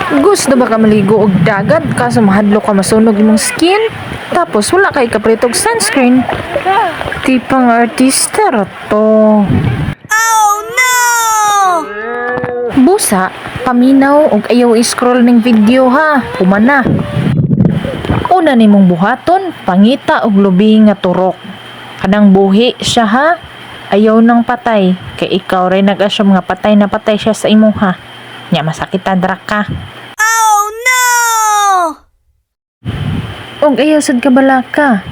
Gusto ba ka maligo og dagat kaso mahadlok ka masunog imong skin? Tapos wala kay kapalit og sunscreen? Tipang artista ra to. Oh no! Busa, paminaw og ayaw i-scroll ning video ha. Humana. Una nimong buhaton, pangita og lubi nga turok. Kanang buhi siya ha. Ayaw nang patay. Kay ikaw rin nag-assume nga patay na patay siya sa imo ha. Nya masakitan ra ka. Oh no! Og ayaw sad ka balaka.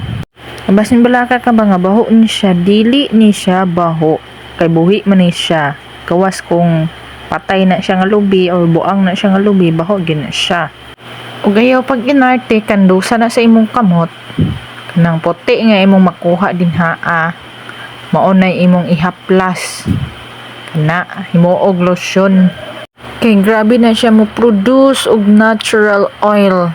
Basin balaka ka ba nga baho ni siya, dili ni siya baho. Kay buhi man ni siya. Gawas kung patay na siya nga lubi or buang na siya nga lubi, baho gyud na siya. Og ayaw pag inarte, kandusa na sa imong kamot. Kanang puti nga imong makuha din haa. Mao nay imong ihaplas. Kana, himuog lotion. Kay grabe na siya mo produce og natural oil.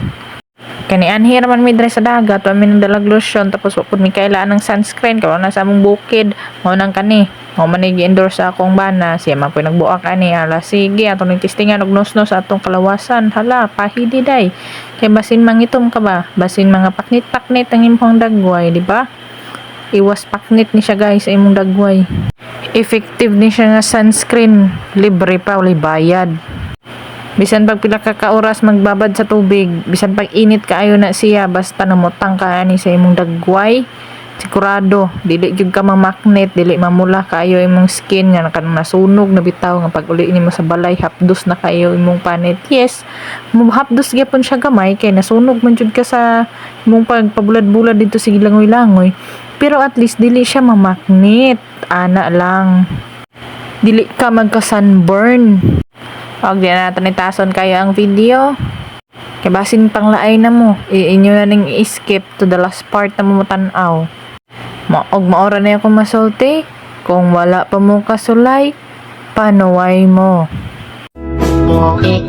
Kani anhi raman mi diri sa dagat, wa mi nagdalag lotion, tapos wa pud mi kailaan ng sunscreen kay wala na sa among bukid. Mao nang kani. Mao man ni gi-endorse sa akong bana, siya man po'y nagbuak ani. Ala sige, atong ning testingan og nosnos sa atong kalawasan. Hala, pahidi day. Kay basin mangitom ka ba? Basin mga paknit-paknit ang imong dagway, di ba? Iwas paknit ni siya, guys, sa imong dagway. Effective ni siya nga sunscreen, libre pa, walay bayad. Bisan pag pila ka oras magbabad sa tubig, bisan pag init kaayo na siya, basta namutang ka ani sa imong dagway, sigurado dili gyud ka mamaknit, dili mamula kaayo imong skin nga kanang nasunog na bitaw nga pag uli nimo sa balay hapdos na kaayo imong panit. Yes, mo hapdos gyapon siya gamay kay nasunog man jud ka sa imong pagpabulad-bulad dito sa gilangoy-langoy. Pero at least dili siya mamaknit, ana lang. Dili ka magka sunburn. Og di na natin itason kaya ang video. Kay basin panglaay na mo. Iinyo na ning i-skip to the last part na mo tan-aw. Og maora na akong masulti. Kung wala pa mo kasulay, panuway mo. Okay.